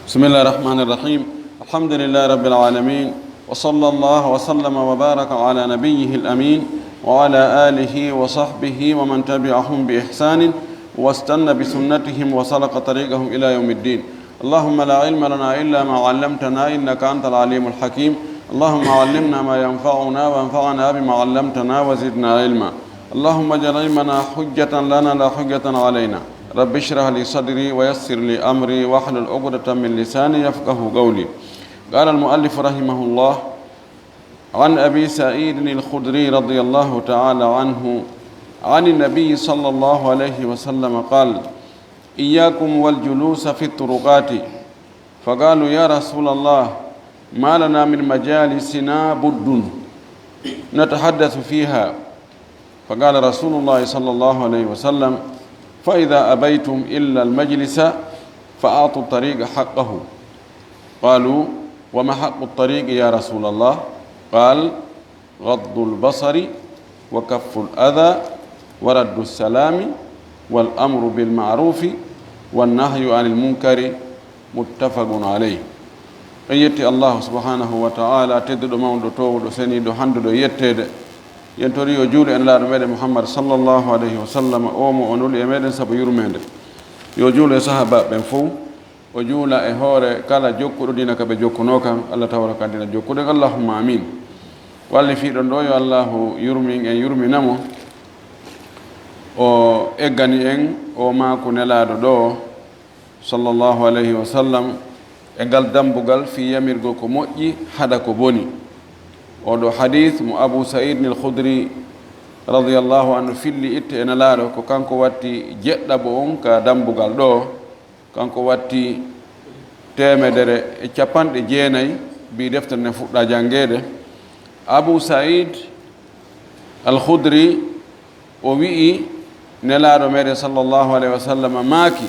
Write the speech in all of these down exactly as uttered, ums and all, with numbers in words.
بسم الله الرحمن الرحيم. الحمد لله رب العالمين، وصلى الله وسلم وبارك على نبيه الأمين وعلى آله وصحبه ومن تبعهم بإحسان واستن بسنتهم وسلك طريقهم إلى يوم الدين. اللهم لا علم لنا إلا ما علمتنا إنك أنت العليم الحكيم. اللهم علمنا ما ينفعنا وانفعنا بما علمتنا وزدنا علما. اللهم اجعل علمنا حجة لنا لا حجة علينا. رب اشرح لي صدري ويسر لي أمري واحلل عقدة من لساني يفقه قولي. قال المؤلف رحمه الله: عن أبي سعيد الخدري رضي الله تعالى عنه عن النبي صلى الله عليه وسلم قال: إياكم والجلوس في الطرقات. فقالوا: يا رسول الله، ما لنا من مجالسنا بد نتحدث فيها. فقال رسول الله صلى الله عليه وسلم: فإذا أبيتم إلا المجلس فأعطوا الطريق حقه. قالوا: وما حق الطريق يا رسول الله؟ قال: غض البصر وكف الأذى ورد السلام والأمر بالمعروف والنهي عن المنكر. متفق عليه. En yetti Allahu subhanahu wa ta'ala, tedduɗo, mawɗo, toowuɗo, seniiɗo, handuɗo e yetteede. Yen tori yo juulu e Nelaaɗo meɗen Muhammad sallallahu alayhi wa sallam, o mo o nuli e meɗen sabu yurmeende. Yo juulu e sahaabaaɓe ɓen fow. O juula e hoore kala jokkuɗo diina ka ɓe jokkunoo kan, Allah tawra kan diina jokkuɗen, Allahumma amin. Wallifiiɗo ɗo, yo Allahu yurmin en, yurmina mo. O eggani en o maaku Nelaaɗo ɗo, sallallahu alayhi wa sallam, e ngal dambugal fii yamirgol ko moƴƴi, haɗa ko boni. Oɗo hadiis mo Abu Sa'id al-Khudri, radiyallahu anhu, filli itte e Nelaaɗo, ko kanko watti jeɗɗaɓo on ka dambugal ɗo. Kanko watti teemedere e capanɗe jeenay, mbi deftere nden fuɗɗa janngeede. Abu Sa'id al-Khudri, o wi'i, Nelaaɗo meɗen sallallahu alayhi wa sallam maaki,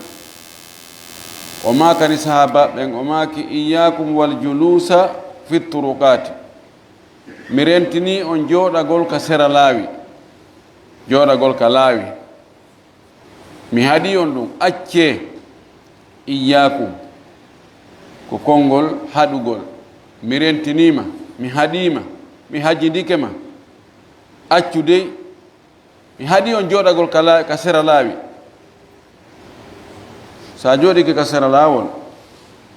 o maakani sahaabaaɓe ɓen, o maaki: "Iyyaakum wal juluusa fi turuqaati." Mi rentinii on jooɗagol ka sera laawi, jooɗagol ka laawi. Mi haɗii on ɗum, accee, iyyaakum, ko konngol haɗugol. Mi rentinii ma, mi haɗii ma, mi hajindike ma. Accu dey, mi haɗii on jooɗagol ka la-, ka sera laawi. So a jooɗike ka sera laawol,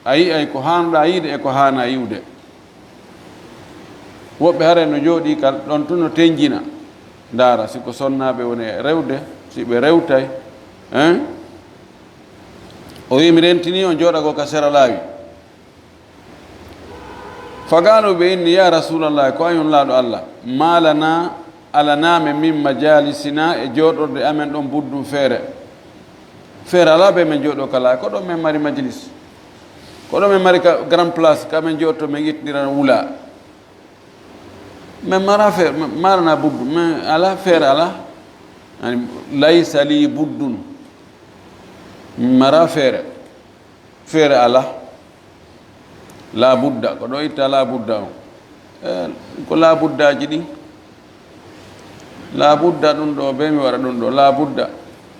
a yi'ay ko haanuɗaa yi'ude e ko haanaa yi'ude. Woɓɓe haray no jooɗii ka ɗon tun no tenjina, ndaara si ko sonnaaɓe woni e rewde, si ɓe rewtay, hein? O wi'i, mi rentinii on jooɗagol ka sera laawi. Faqaalu, ɓe inni, yaa Rasuulallaah, ko an yo Nulaaɗo Allah, maa lanaa, alanaa men, min majaalisinaa, e jooɗorde amen ɗon, buddun, feere. Feere alaa ɓe men jooɗoo ka laawi, ko ɗon men mari majlis. Ko ɗon men mari ka grand place, ka men jooɗotoo men ittindira wula. Men maraa feere, men maranaa buddu, men alaa feere alaa. Yani, laysa lii buddun. Mi maraa feere. Feere alaa. Laa budda, ko ɗo itta laa budda on. Eh, ko laa buddaaji ɗin. Laa budda ɗum ɗo, be mi waɗa ɗum ɗo. Laa budda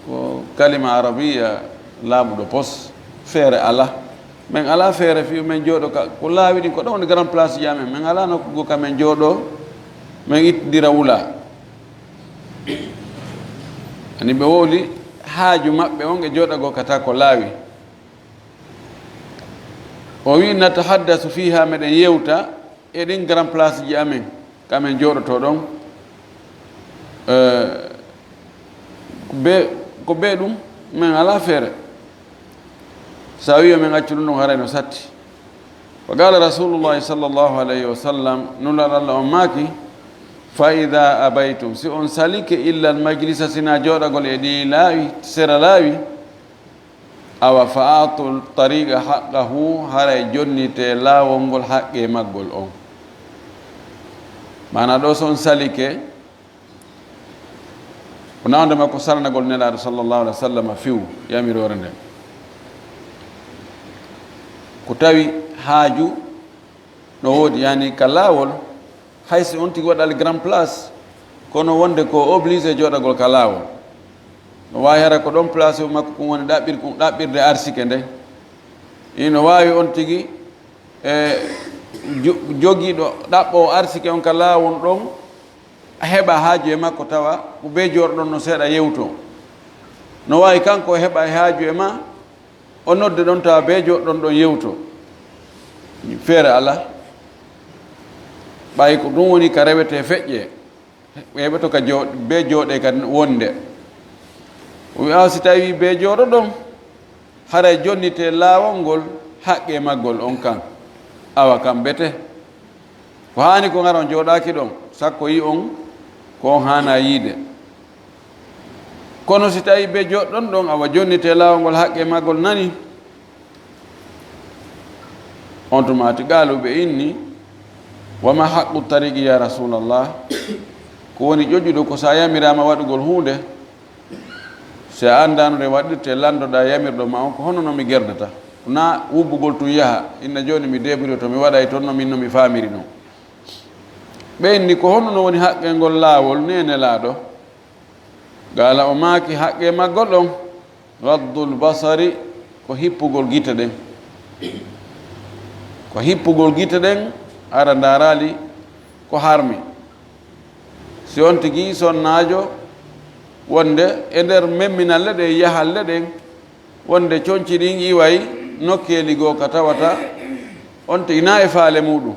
ko kalima arabiya laaɓuɗo pos. Feere alaa. Men alaa feere fiyu men jooɗo ka, ko laawi ɗin, ko ɗon woni grand place ji amen. Men alaa nokku goo ka men jooɗo, men ittindira wula. Ani ɓe wowli haaju maɓɓe on e jooɗagol ka taa ko laawi. O wi'i, natahaddasu fiihaa, meɗen yewta E ɗin grand place ji amen, kamen jooɗoto ɗon, eh, be, ko be ɗum, men alaa feere. Sa wiyo men accu ɗum ɗon, haray no satti. Wa qala Rasulullahi sallallahu alayhi wa sallam, Nulaaɗo Allah on maaki, "Fa idha abaytum, si on salike illa al majlisa, sina jooɗagol e ɗi laawi, sera laawi, awa fa atu tariqa haqqahu, haray jonnite laawol ngol haqqe maggol on." Maana ɗo so on salike, ko nawde makko salanagol Nelaaɗo sallallahu alaihi wa sallam fiw yamiroore nden. Ko tawi haaju no woodi, yani ka laawol, hay si on tigi waɗali grand place, kono wonde ko obligé jooɗagol ka laawol. No waawi hara ko ɗon place makko kun woni ɗaɓɓir-, kun ɗaɓɓirde arsike nde. Ino waawi on tigi, e, jo-, jogiiɗo ɗaɓɓoowo arsike on ka laawol ɗon, heɓa haaju e makko tawa ko be jooɗoɗon no seeɗa yewto. No waawi kanko o heɓa e haaju e ma, o nodde ɗon tawa be jooɗoɗon ɗon yewto. Feere alaa. Ɓay ko ɗum woni ka rewete feƴƴe. Ɓe heɓoto ka joo-, be jooɗe ka wonde. O wi'a, si tawi be jooɗoɗon, haray jonnite laawol ngol haqqe maggol on kan. Awa kam bete. Ko haani ko ngaron jooɗaaki ɗon, sakko yi on ko on haana yiide. Kono si tawi be jooɗoɗon ɗon, awa jonnite laawol ngol haqqe maggol nani. On tuma ati qaalu, ɓe inni, "Wa ma haqqu tariqi ya Rasulallah?" Ko woni ƴoƴƴuɗo ko sa yamiraama waɗugol huunde, si a anndaano nde waɗirte, lanndoɗaa yamirɗo ma on, ko hono no mi gerdata? Ko na wubbugol tun yaha, inna jooni mi débrouille to mi waɗay toon no min no mi faamiri non. Ɓe inni, "Ko hono no woni haqqe ngol laawol, ne Nelaaɗo?" Qaala, o maaki, haqqe maggol ɗon, ghaddul basari, ko hippugol gite ɗen. Ko hippugol gite ɗen, ara ndaaraali ko harmi. Si on tigi sonnaajo, wonde e nder memminalle ɗen, yahalle ɗen, wonde conci ɗin iway nokkeeli goo ka tawata on tigi na e faale muɗum.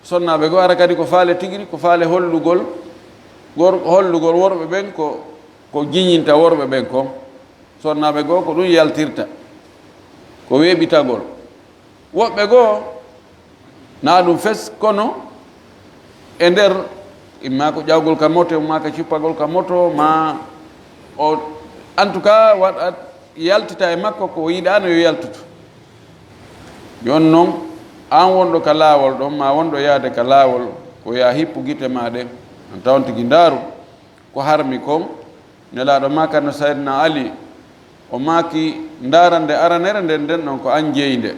Sonnaaɓe goo ara kadi ko faale tigiri, ko faale hollugol gor-, hollugol worɓe ɓen ko, ko jiñinta worɓe ɓen kon. Sonnaaɓe goo ko ɗum yaltirta, ko weeɓitagol. Woɓɓe goo na ɗum fes, kono e nder imma ko ƴawgol ka moto, imma ka cuppagol ka moto, ma o, en tout cas, waɗat yaltita e makko ko yiɗaano yo yaltutu. Jooni non, aan wonɗo ka laawol ɗon, ma wonɗo yaade ka laawol, ko yaa hippu gite maa ɗen, aan tawon tigi ndaaru ko harmi kon. Nelaaɗo maakanno Sayyidina Ali, o maaki, ndaarande aranere nden, nden ɗon ko an jeyi nde.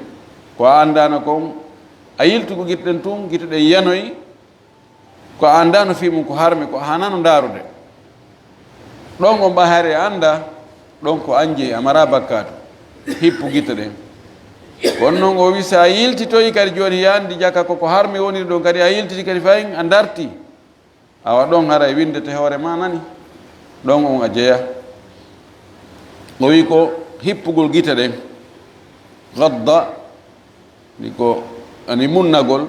Ko a anndaano kon, a yiltugo gite ɗen tun, gite ɗen yanoyi, ko a anndaano fii mum ko harmi, ko a haanaano ndaarude. Ɗon on ɓay hari a anndaa, ɗon ko an jeyi, a maraa bakkaatu. Hippu gite ɗen. Kono non o wi, si a yiltitoyi kadi jooni, hiya anndi jaka ko, ko harmi woniri ɗon kadi, a yiltiti kadi fayin, a ndarti. Awa ɗon haray winndete hoore maa nani. Ɗon on a jeya. O wi ko hippugol gite ɗen. Gadda. Ni ko, ani munnagol,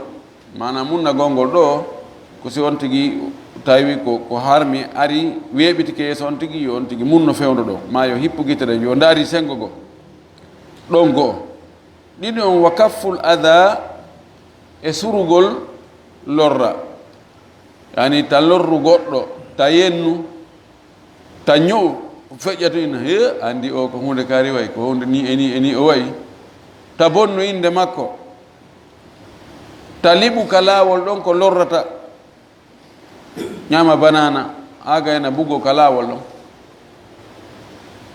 maanaam munnagol ngol ɗoo, ko si on tigi tawi ko, ko harmi ari weeɓitike yeeso on tigi, yo on tigi munno fewndo ɗoo, maa yo hippu gite ɗen, yo ndaari senngo goo. Ɗon go'o. Ɗiɗi on, wa kafful ada, e surugol lorra. Yani ta lorru goɗɗo, ta yennu, ta ño'u, feƴƴa to ina, he, anndi o ko huunde kaari wayi, ko huunde ni e ni e ni o wayi. Ta bonnu innde makko. Ta liɓu ka laawol ɗon ko lorrata. Ñaama banana, haa gayna bugo ka laawol ɗon.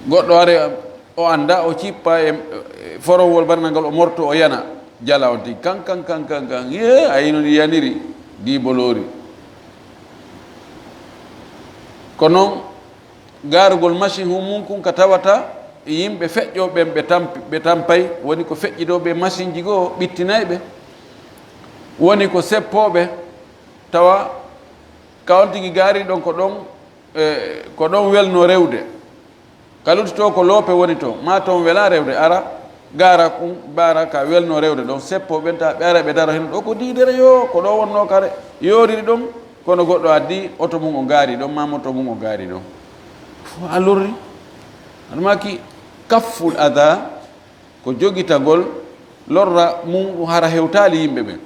Goɗɗo are o annda, o cippa e, e forowol banana ngal, o morto, o yana. Jala on tigi, kan, kan, kan, kan, kan. Yee, a yino ni yaniri, diiboloori. Ko non, gaarugol machine hun mun kun ka tawata yimɓe feƴƴo ɓen ɓe tampi, ɓe tampay, woni ko feƴƴitooɓe machine ji goo, ɓittinay ɓe. Woni ko seppooɓe, tawa ka on tigi gaari ɗon ko ɗon, e, ko ɗon welno rewde. Ka luttotoo ko loope woni to, maa toon welaa rewde, ara, gaara ɗum, baara ka welno rewde ɗon, seppo ɓen tawa ɓe ara ɓe daro heen ɗo ko diidere yo, ko ɗo wonnoo kare, yooriri ɗon, kono goɗɗo addi oto mum o gaari ɗon, ma moto mum o gaari ɗon. Fof a lorri. Haɗa maki kafful ada ko jogitagol lorra mum ɗum hara hewtaali yimɓe ɓen.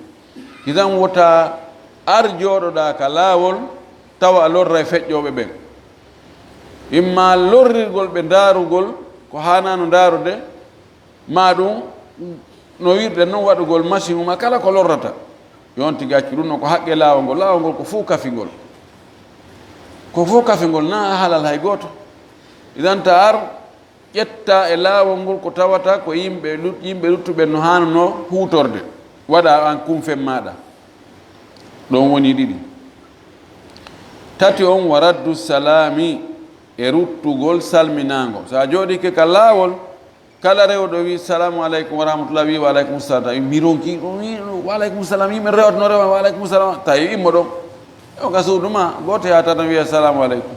Idan wota ar jooɗoɗaa ka laawol tawa a lorra e feƴƴooɓe ɓen. Imma lorrirgol ɓe ndaarugol ko haanaano ndaarude, ma ɗum no wirɗen noon waɗugol machine uma kala ko lorrata. Yon tigi accu ɗum no ko haqqe laawol ngol. Laawol ngol ko fof kafingol. Ko fof kafingol, na a halal hay gooto. Idan ta ar ƴetta e laawol ngol ko tawata ko yimɓe lut-, yimɓe luttuɓe no haanano huutorde. Waɗa aan kumfen maaɗa. Ɗon woni ɗiɗi. Tati on, wa raddu salaami, e ruttugol salminaango. So a jooɗike ka laawol, kala rewɗo wi, "Salaamu aleykum wa rahmatullah," wi, "Wa aleykum salam." Tawi mi ronki ɗum, wi, "Wa aleykum salam." Yimɓe rewata no rewa, "Wa aleykum salam." Tawi immo ɗon. O ka suudu ma, gooto yaha tan wiya, "Salaamu aleykum."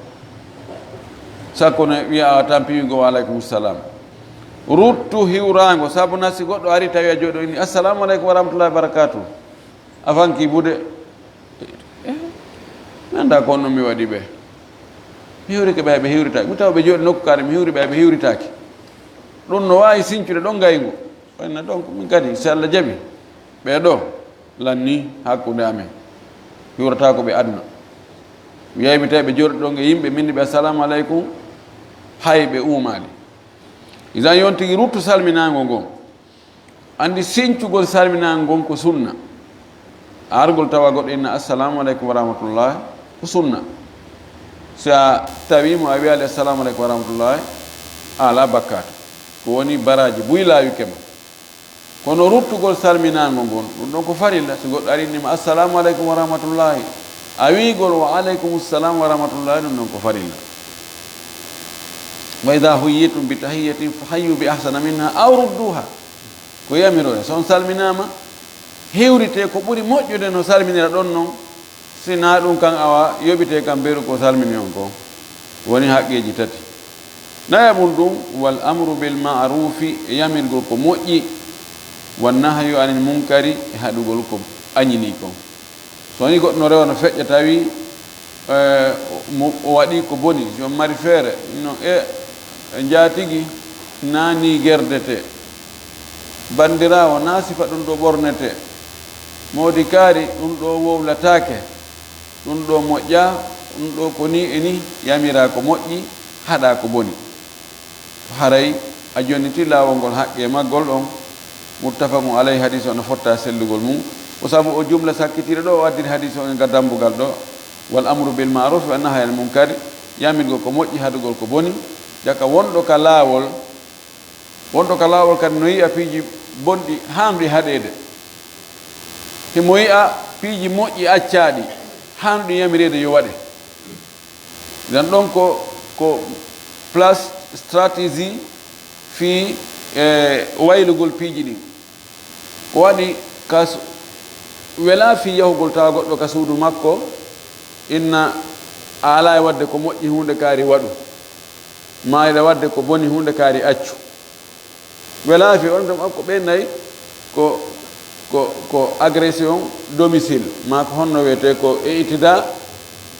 Sakko ne wiya a tampi wigo, "Wa aleykum salam." Ruttu hiwraango, sabu na si goɗɗo ari tawi a jooɗo inni, "Assalaamu aleykum wa rahmatullahi wa barakatuh." A fanki bude. Eh, mi annda ko honno mi waɗi ɓe. Mi hiwrike ɓay ɓe hiwritaaki. Mi tawa ɓe jooɗi nokku kaare, mi hiwri ɓay ɓe hiwritaaki. Ɗum no waawi sincude ɗon ngayngu. Wayna donc min kadi, si Allah jaɓi, ɓee ɗo lanni hakkunde amen. Hiwrata ko ɓe aduna. Mi yahi mi tawi ɓe jooɗi ɗon e yimɓe, min ɓe, "Assalamu aleykum." Hay ɓe uumaali. Idan yon tigi ruttu salminaango ngon. Anndi sincugol salminaango ngon ko sunna. Argol tawa goɗɗo inna, "Assalamu aleykum wa rahmatullah," ko sunna. Si a tawi mo a wiyaali, "Assalamu aleykum wa rahmatullah," a alaa bakkaatu. Ko woni baraaji buy laawike ma. Kono ruttugol salminaango ngon, ɗum ɗon ko farilla. Si goɗɗo ari inni ma, "Assalamu aleykum wa rahmatullahi," a wiigol, "Wa aleykum salam wa rahmatullahi," ɗum ɗon ko farilla. "Wa idha huyyitum bi tahiyyatin fa hayyu bi ahsana minha aw rudduha." Ko yamiroore, so on salminaama, hewritee ko ɓuri moƴƴude no salminira ɗon non, si naa ɗum kan awa yoɓitee kan beru ko salmini on kon. Woni haqqeeji tati. Nayaɓun ɗum, wal amru bil ma'rufi, e yamirgol ko moƴƴi, wan nahyu anil munkari, e haɗugol ko añini kon. So wonii goɗɗo no rewa no feƴƴa tawi, eh, mo, o waɗi ko boni, si on mari feere, no e, e njaatigi naa nii gerdete. Banndiraawo naa sifa ɗum ɗo ɓornete. Moodi kaari ɗum ɗo wowlataake. Ɗum ɗo moƴƴa, ɗum ɗo ko nii e nii, yamiraa ko moƴƴi, haɗaa ko boni. Haray a jonniti laawol ngol haqqe maggol ɗon. Muttafaqun alayhi, hadis o no fotta sellugol mum. Ko sabu o jumla sakkitiiɗo ɗo, o addiri hadis o e ngal dambugal ɗo. Wal amru bil ma'ruf wa nahyi anil munkar, yamirgol ko moƴƴi, haɗugol ko boni. Jaka wonɗo ka laawol, wonɗo ka laawol kadi no yi'a piiji bonɗi haanɗi haɗeede. Himo yi'a piiji moƴƴi accaaɗi, haanɗi yamireede yo waɗe. Idan ɗon ko, ko place stratégie fii, e, waylugol piiji ɗin. Ko waɗi ka su-, welaa fii yahugol tawa goɗɗo ka suudu makko, inna a alaa e waɗde ko moƴƴi huunde kaari waɗu, maa eɗa waɗde ko boni huunde kaari accu. Welaa fii on ɗum ko ɓe nayi ko, ko, ko agression domicile, maa ko honno wiyetee ko e itida,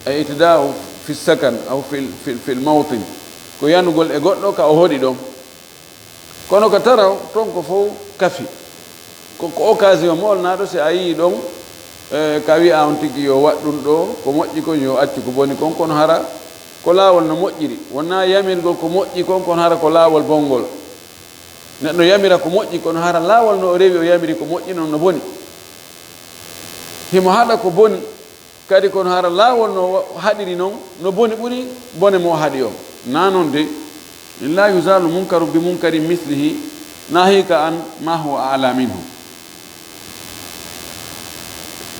e itida fi sakan, aw fil, fil, fil mawtin. Ko yanugol e goɗɗo ka o hoɗi ɗon. Kono ka taraw, ton ko fow kafi. Ko, ko occasion moolnaaɗo si a yii ɗon, e, ka wi'a on tigi yo waɗ ɗum ɗo, ko moƴƴi kon yo accu ko boni kon, kono hara ko laawol no moƴƴiri. Wonaa yamirgol ko moƴƴi kon, kono hara ko laawol bonngol. Neɗɗo yamira ko moƴƴi, kono hara laawol no o rewi o yamiri ko moƴƴi non no boni. Himo haɗa ko boni, kadi kono hara laawol no o haɗiri non no boni ɓuri bone mo o haɗi on. Na non de, la yuzalu munkaru bi munkari mislihi, nahika an ma huwa a'la minhu.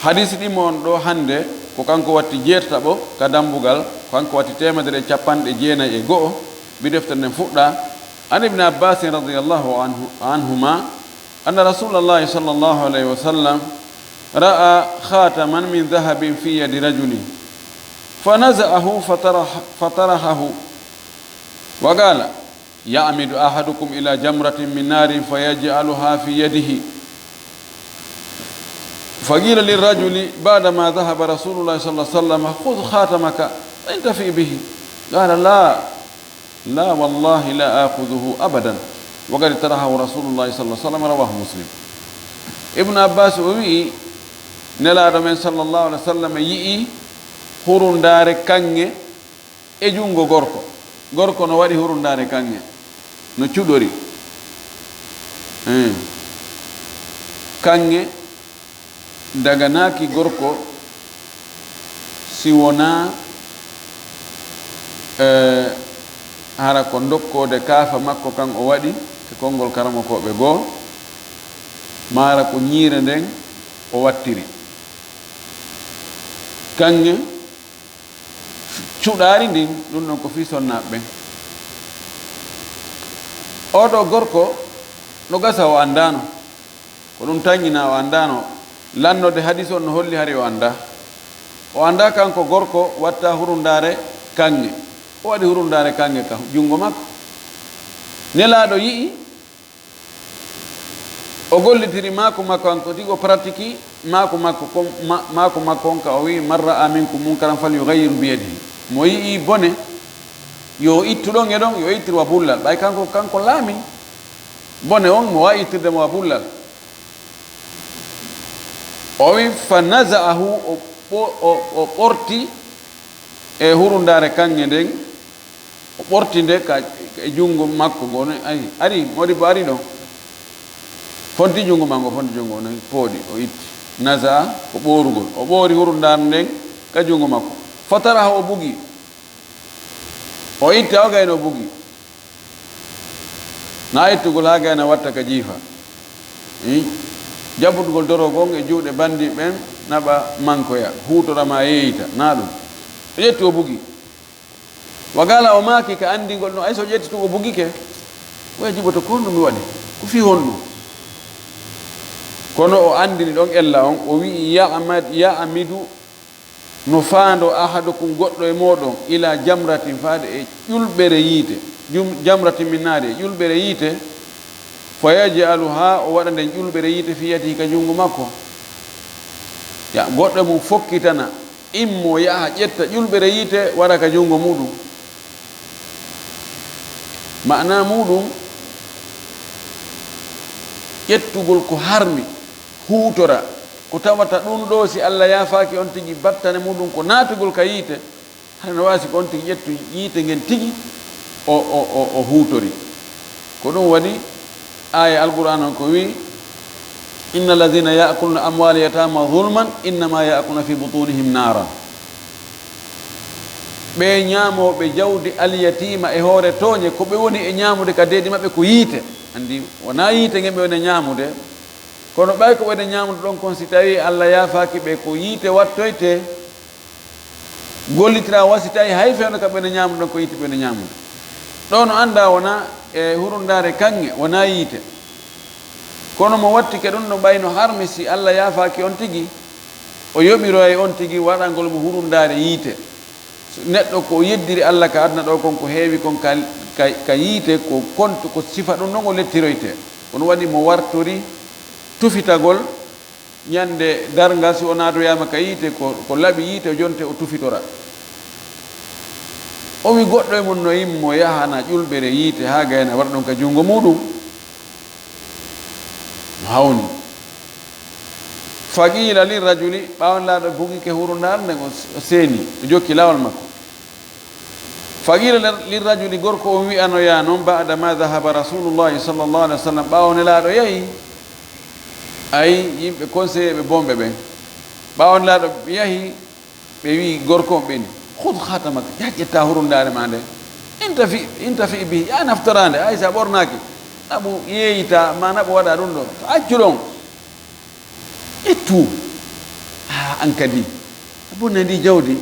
Hadisi ɗimo on ɗo hannde, ko kanko watti jeetaɓo ka dambugal, ko kanko watti teemedere e capanɗe jeenayi e go'o, bi deftere nden fuɗɗa. An Ibn Abbas radiyallahu anhu, anhuma, anna Rasulallahi sallallahu alayhi wa sallam ra'a khataman min dhahabin fi yadi rajulin, fa naza'ahu fa taraha-, fa tarahahu, wa qala, يعمد أحدكم إلى جمرة من نار فيجعلها في يده. فقيل للرجل بعدما ذهب رسول الله صلى الله عليه وسلم: "خذ خاتمك انتفع به." قال: "لا، لا والله لا آخذه أبدا، وقد طرحه رسول الله صلى الله عليه وسلم." رواه مسلم. Ibnu Abbas o wi'i, Nelaaɗo men sallallahu alaihi wa sallam yi'i hurundaare kaŋŋe e junngo gorko. Gorko no waɗi hurundaare kaŋŋe, no cuɗori. Een. Kaŋŋe daganaaki gorko si wonaa, eh, hara ko ndokkoode kaafa makko kan o waɗi e konngol karamokooɓe goo, maara ko ñiire nden o wattiri. Kaŋŋe cuɗaari ndin, ɗum ɗon ko fii sonnaaɓe ɓen. Oo ɗoo gorko no gasa o anndaano, ko ɗum tanƴinaa o anndaano, lannode hadis on no holli hari o anndaa. O anndaa kanko gorko watta hurundaare kaŋŋe, o waɗi hurundaare kaŋŋe ka junngo makko. Nelaaɗo yi'i, o gollitiri maaku makko an ko tigi o pratiki maaku makko kon, ma-, maaku makko on ka o wi'i: "Man ra'a minkum munkaran falyughayyir biyadihi." Mo yi'i bone, yo ittu ɗon e ɗon, yo ittir wa bullal. Ɓay kanko, kanko laami bone on, mo waawi ittirde mo wa bullal. O wi'i: "Fa naza'ahu", o ɓo-, o, o ɓorti e hurundaare kaŋŋe nden, o ɓorti nde ka, e junngo makko ngo, ne, ay, ari, Modibo ari ɗo. Fonti junngo makko, fonti junngo, ne pooɗi, o itti. Naza ko ɓoorugol. O ɓoori hurundaare nden ka junngo makko. Fataraha, o bugi. O itti, o gayno o bugi. Na ittugol haa gayna watta ka jiifa. I? Jaɓutugol dorogol e juuɗe bandi ɓen, naɓa mankoya, huutora ma yeeyita, na ɗum. O ƴetti o bugi. Wagala o maaki ka anndingol no, ay so ƴetti tun o bugike, oya jiɓoto ko honɗum mi waɗi? Ko fii honɗum? Kono o anndini ɗon ella on, o wi'i: "Ya'mad-, ya'midu, no faando ahadukum goɗɗo e mooɗon, ila jamratin faade e ƴulɓere yiite, jum-, jamratin min naari, e ƴulɓere yiite, fa yaj'aluha, o waɗa nden ƴulɓere yiite fi yadihi ka junngo makko." Ya, goɗɗo e mum fokkitana, immo yaha ƴetta ƴulɓere yiite, waɗa ka junngo muɗum. Ma'ana muɗum, ƴettugol ko harmi, huutora, ko tawata ɗum ɗoo, si Allah yaafaaki on tigi, battane muɗum ko naatugol ka yiite, hara no waasi ko on tigi ƴettu yiite ngen tigi, o, o, o, o huutori. Ko ɗum waɗi aaya Alqur'aan on ko wi'i: "Inna alladhina ya'kuluna amwala yatama zulman innama ya'kuluna fi butunihim nara." Ɓe ñaamooɓe jawdi alyatiima e hoore tooñe, ko ɓe woni e ñaamude ka deedi maɓɓe ko yiite. Anndi, wonaa yiite ngen ɓe woni e ñaamude, kono ɓay ko ɓe woni e ñaamude ɗon kon, si tawii Allah yaafaaki ɓe, ko yiite wattoyte, gollitira wa, si tawii hay fewndo ka ɓe woni e ñaamude ɗon, ko yiite ɓe woni e ñaamude. Ɗoo no anndaa wonaa e hurundaare kaŋŋe, wonaa yiite. Kono mo wattike ɗum no ɓay no harmi, si Allah yaafaaki on tigi, o yoɓiroyay on tigi waɗangol mo hurundaare yiite. So neɗɗo ko o yeddiri Allah ka aduna ɗoo kon, ko heewi kon ka, ka, ka yiite, ko kontu, ko sifa ɗum ɗon o lettiroyte. Kono waɗi mo wartori tufitagol ñande darnga, si o naatoyaama ka yiite, ko, ko laɓi yiite, o jonte o tufitora. O wi goɗɗo e mum no immo yahana ƴulɓere yiite haa gayna waɗa ɗum ka junngo muɗum. No hawni. Faqiila lirrajuli, ɓaawo Nelaaɗo bugike hurundaare nden, o, o seeni, o jokki laawol makko. Faqiila lir-, lirrajuli, gorko on wi'anoyaa non, ba'da ma dhahaba Rasulullahi sallallahu alaihi wasallam, ɓaawo Nelaaɗo yahi, ay, yimɓe conseiller ɓe bonɓe ɓen. Ɓaawo Nelaaɗo yahi, ɓe wi'i gorko on ɓen, "Khudh khatamaka, yaa ƴetta hurundaare ma nde. Intafi, intafi bihi, yaa naftora nde, hay sa ɓornaaki. Naɓu yeeyita, ma naɓu waɗa ɗum ɗo. To accu ɗon." Ƴettu. Ah, an kadi. A bonna ndi jawdi.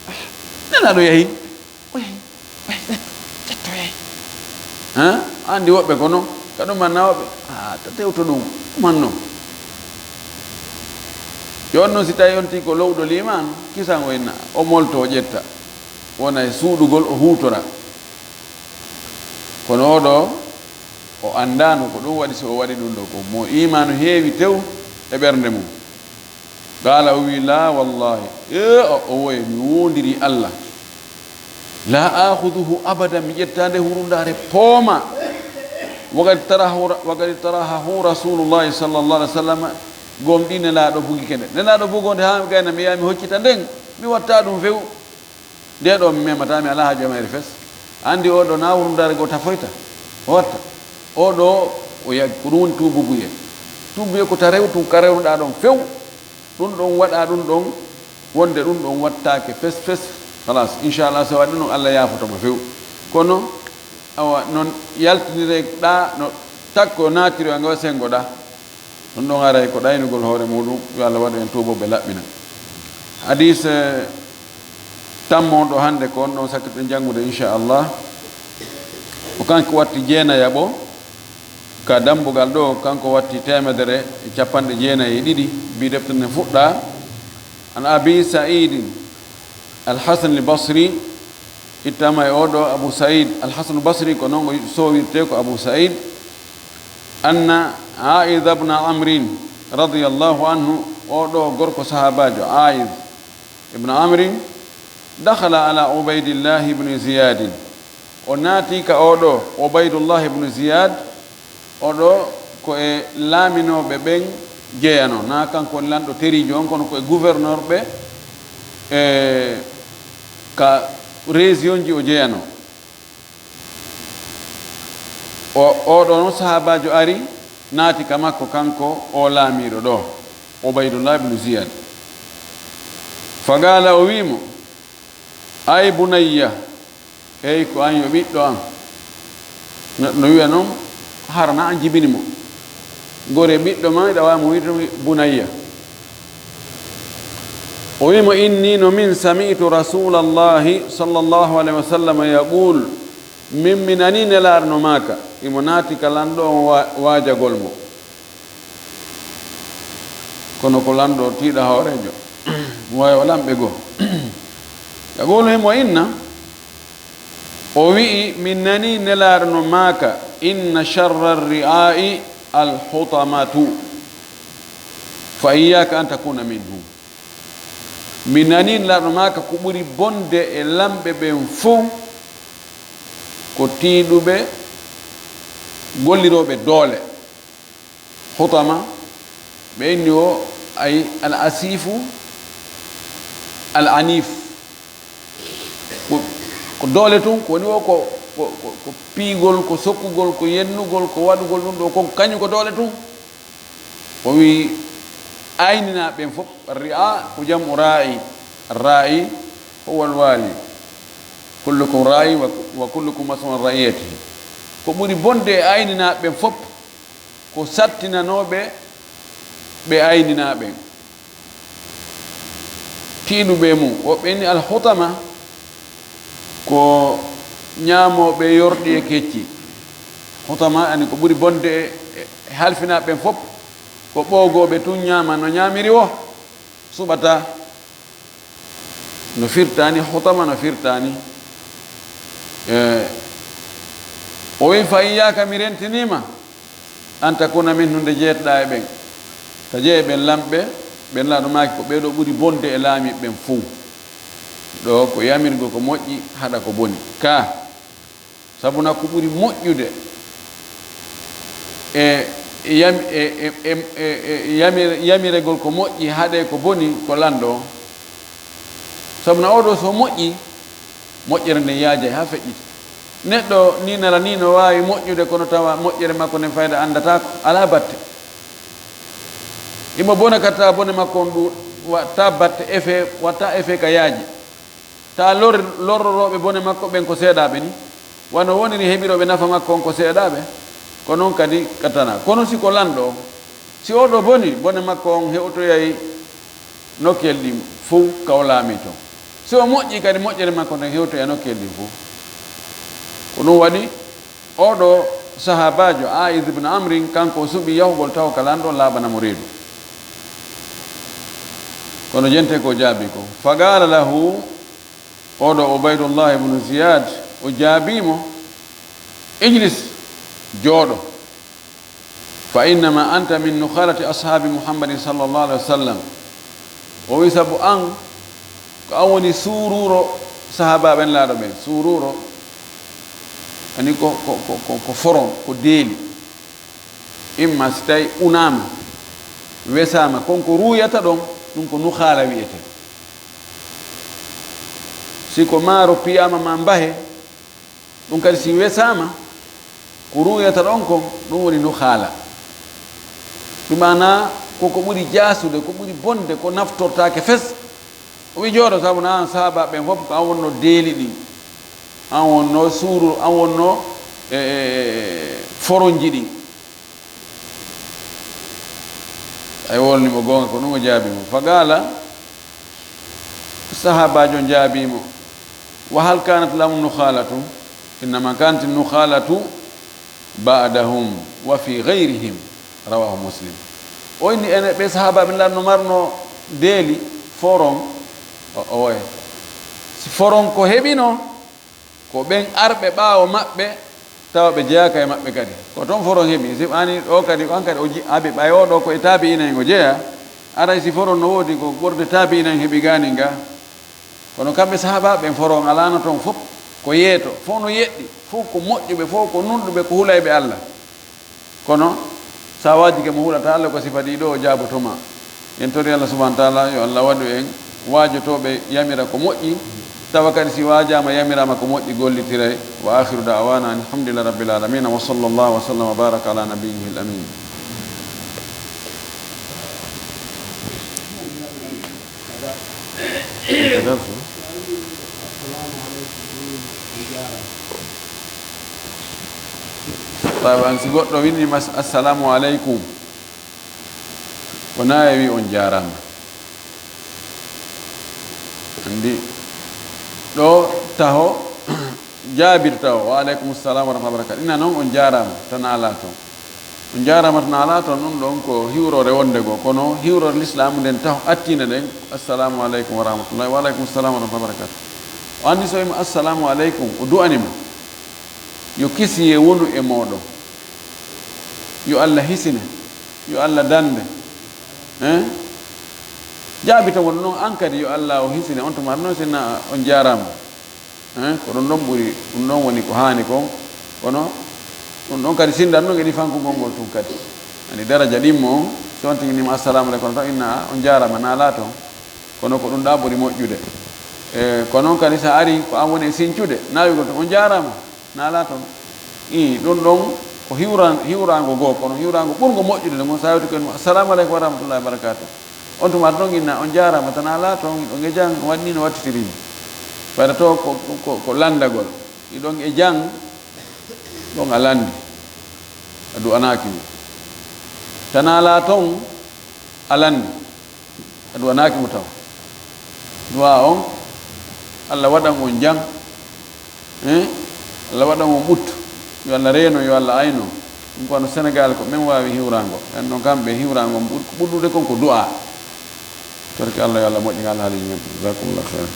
Ah, Nelaaɗo yahi. O yahi. O yahi. Ƴetto yahi. Ha? Anndi woɓɓe kono. Ka ɗum manna woɓɓe. Ah, ta tewto ɗum. Ɗum manno. Yo on non si tawi on tigi ko lowɗo liimaanu, kisan o inna. O molto o ƴetta. Wona e suuɗugol o huutora. Kono oɗo, o anndaano ko ɗum waɗi, so o waɗi ɗum ɗo ko mo iimaanu heewi tew e ɓernde mum. Qaala, o wi, "Laa, wallaahi, e o, o woye, mi woondiri Allah. Laa aakhuduhu abada, mi ƴetta nde hurundaare pooma. Wa qad tarahu, wa qad tarahahu Rasuulullaahi sallallaahu alayhi wa sallam, gomɗii Nelaaɗo bugike nde. Nelaaɗo bugonde haa mi gayna, mi yaha mi hoccita nden, mi watta ɗum few. Nde ɗo mi memataa, mi alaa haaju e mayre fes. Anndi oɗo na hurundaare goo tafoyta, o watta. Oɗo, o ya-, ko ɗum woni tuububuye. Tuububuye ko ta rewtu, ka rewruɗaa ɗon few. Ɗum ɗon waɗa ɗum ɗon, wonde ɗum ɗon wattaake fes fes. Halas, inchallah, so waɗi ɗum, Allah yaafoto mo few. Kono, awa, non yaltinire ɗa, no takko naatiri, a ngawa sengo ɗa. Ɗum ɗon aray ko ɗaynugol hoore muɗum, yo Allah waɗu en tuubooɓe laɓɓina. Hadis, eh, tammo on ɗo hannde ko on ɗon sakkitoɗen janngude, inchallah. Ko kanko watti jeenayaɓo, ka dambugal ɗo, kanko watti teemedere e capanɗe jeenayi e ɗiɗi, mbi defte nden fuɗɗa. An Abi Saidin Al-Hasan Al-Basri, ittama e oɗo Abu Said Al-Hasan Al-Basri, ko non o sowirte ko Abu Said, anna Aid ibn Amrin radiyallahu anhu, oɗo gorko sahabajo Aid ibn Amrin, dakhala ala Ubaidillah ibn Ziyad, o naati ka oɗo Ubaidullah ibn Ziyad, oɗo ko e laaminooɓe ɓen jeyano, na kanko woni lanɗo teriijo on, kono ko e gouverneur ɓe, e ka région ji o jeyano. O, oɗo on sahaabaajo ari, naati ka makko kanko o laamiiɗo ɗo, Ubaydullah ibn Ziyad. Faqaala, o wi'i mo, "Ay bunayya, hey ko an yo ɓiɗɗo an." Neɗɗo no wi'a noon, hara na an jibini mo. Gore ɓiɗɗo ma, iɗa waawi mo wi'de bunayya. O wi'i mo, "Inni, no min sami'tu Rasuulallahi sallallahu alayhi wa sallam yaqul, min mi nanii Nelaaɗo no maaka, imo naati ka lanɗo on wa-, waajagol mo." Kono ko lanɗo tiiɗa hooreejo, mo waawi o lamɓe goo. Yaqulu himo inna, o wi'i, "Min nanii Nelaaɗo no maaka, inna sharra ri'aa'i al-hutamatu, fa iyyaaka an takuna minhum." Mi nanii Nelaaɗo maaka ko ɓuri bonde e lamɓe ɓen fow ko tiiɗuɓe gollirooɓe doole. Hutama, ɓe inni o ay al asifu al anif. Ko, ko doole tun, ko woni o ko, ko, ko, ko piigol, ko sokkugol, ko yennugol, ko waɗugol ɗum ɗo, kon kañum ko doole tun. O wi aynina ɓen fof, ri'a ko jamu ra'i, ra'i huwa al wali, kullukum ra'i wa, wa kullukum mas'ulun an ra'iyatihi. Ko ɓuri bonde e aynina ɓen fof, ko sattinanooɓe ɓe ayninaa ɓen. Tiiɗuɓe e mum, woɓɓe inni alhutama ko ñaamooɓe yorɗi e kecci. Hutama ani ko ɓuri bonde e, e halfinaaɓe ɓen fof, ko ɓoogooɓe tun ñaama no ñaamiri o, suɓata. No firtaani, hutama no firtaani. E, o wi, "Fa iyyaka, mi rentiniima, an takuna minhum, nde jeetɗaa e ɓen." Ta jeye ɓen lamɓe, ɓen Nelaaɗo maaki ko ɓee ɗoo ɓuri bonde e laamiiɓe ɓen fow. Ɗoo ko yamirgol ko moƴƴi, haɗa ko boni. Ka Sabu na ko ɓuri moƴƴude e yam-, e, e, e, e, e yamir-, yamiregol ko moƴƴi haɗe ko boni ko lanɗo on. Sabu na oɗo so moƴƴi, moƴƴere nden yaajay haa feƴƴita. Neɗɗo ni nala ni no waawi moƴƴude, kono tawa moƴƴere makko nden fayda anndataako, alaa batte. Imo bona ka ta bone makko on ɗu-, watta batte effet, watta effet ka yaaji. Ta lor-, lorrorooɓe bone makko ɓen ko seeɗaaɓe ni, wano woniri heɓirooɓe nafa makko on ko seeɗaaɓe, ko non kadi ka tana. Kono si ko lanɗo on, si oɗo boni, bone makko on hewtoyay nokkel ɗin fow ka o laamii ton. Si o moƴƴi kadi, moƴƴere makko nden hewtoyay nokkel ɗin fow. Ko ɗum waɗi, oɗo sahaabaajo, Aa'iz ibn Amrin, kanko o suɓi yahugol tawa ka lanɗo on laaɓana mo reedu. Kono jente ko jaabi ko. Faqaala lahu, oɗo Ubaydullah ibn Ziyad, o jaabii mo, Ijlis, jooɗo. Fa innama anta min nukhalati ashaabi Muhammadin sallallahu alaihi wasallam. O wi sabu an, ko an woni suuruuro sahaabaaɓe Nelaaɗo ɓen. Suuruuro, ani ko, ko, ko, ko, ko foron, ko deeli. Imma si tawi unaama, wesaama, kon ko ruuyata ɗon, ɗum ko nukhaala wiyetee. Si ko maaro piyaama ma mbahe, ɗum kadi si wesaama, ko ruuyata ɗon kon, ɗum woni nukhaala. Ɗum maanaa ko ko ɓuri jaasude, ko ɓuri bonde, ko naftortaake fes. O wi jooɗo, sabu na an sahaabaaɓe ɓen fof, ko an wonno deeli ɗin, an wonno suuru, an wonno e, e, e, foronji ɗin. Ay wolni mo goonga, ko ɗum o jaabi mo. Fa qaala, sahaabaajo on jaabi mo, wa hal kanat lahum nukhalatu? Innama kanat nukhalatu ba'dahum wa fi ghayrihim. Rawahu Muslim. O inni ene ɓe sahaabaaɓe Nelaaɗo no marno deeli foron. O, oye. Si foron ko heɓino, ko ɓen arɓe ɓaawo maɓɓe, tawa ɓe jeyaaka e maɓɓe kadi. Ko ton foron heɓi. Si ani ɗo kadi, ko an kadi o ji-, abi ɓay o ɗo ko e taabi'ina en o jeya. Aray si foron no woodi ko ɓurde taabi'ina en heɓi gaanin ga. Kono kamɓe sahaabaaɓe ɓen foron alaano ton fof ko yeeto, fof no yeɗɗi, fof ko moƴƴuɓe, fof ko nunɗuɓe, ko hulayɓe Allah. Kono, sa waajike mo hulata Allah ko sifa ɗiɗo, o jaaboto ma. En tori Allah subhanahu wa taala, yo Allah waɗu en waajotooɓe yamira ko moƴƴi, tawa kadi si waajaama yamiraama ko moƴƴi gollitiray. Wa akhiru da'wana anil hamdulillahi rabbil alamin, wa sallallahu wa sallam wa baraka ala nabiyyihi al amin. Tawi an si goɗɗo winni ma assalamu aleykum, ko na e wi on jaarama. Andi ɗo taho jaabirta o, wa aleykum salam wa rahmatullahi wa barakatuh. Ina noon on jaarama, tan ala toon. On jaarama, tan ala toon, ɗum ɗon ko hiwrore wonde goo, kono hiwrore lislaamu nden taho attina ɗen, assalamu aleykum wa rahmatullahi, wa aleykum salam wa rahmatullahi wa barakatuh. O anndi so wima assalamu aleykum, o du'anima. Yo kisiyee wonu e mooɗon. Yo Allah hisine. Yo Allah dannde. Hein? Jaabita mo noon, an kadi yo Allah o hisine. On tuma noon, sinna on jaaraama. Hein? Ko ɗum ɗon ɓuri, ɗum ɗon woni ko haani kon. Kono ɗum ɗon kadi sinndan ɗum e ɗi fankugol ngol tun kadi. Ani daraja ɗimmo on, si on tigi nima assalamu aleykum, taw inna on jaaraama, na laato. Kono ko ɗum ɗa ɓuri moƴƴude. E, ko noon kadi, so a ari, ko an woni e sincude, naawigol to, on jaaraama, na laato. Ii, ɗum ɗon ko hiwran-, hiwraango goo, kono hiwraango ɓurngo moƴƴude nde ngon, so a yewti koye mum, "Assalamu aleykum wa rahmatullahi wa barakatuh." On tuma ɗon inna, "On jaaraama, tan a laato, on, on e jam, on waɗi ni no wattitiri ni." Ɓayde to ko, ko, ko lanndagol. Iɗon e jam, ɗon a lanndi. A du'anaaki mo. Tan a laaton, a lanndi. A du'anaaki mo taw. Du'a on, Allah waɗan on jam. Eh? Allah waɗan on ɓuttu. Yo Allah reeno, yo Allah ayno. Ɗum ko wano Senegal, ko men waawi hiwraango. En ɗon kamɓe hiwraango, ɓur-, ɓurɗude kon ko du'a. Torki Allah, yo Allah moƴƴin alhaaliiji men. Jazakumullahu khairan.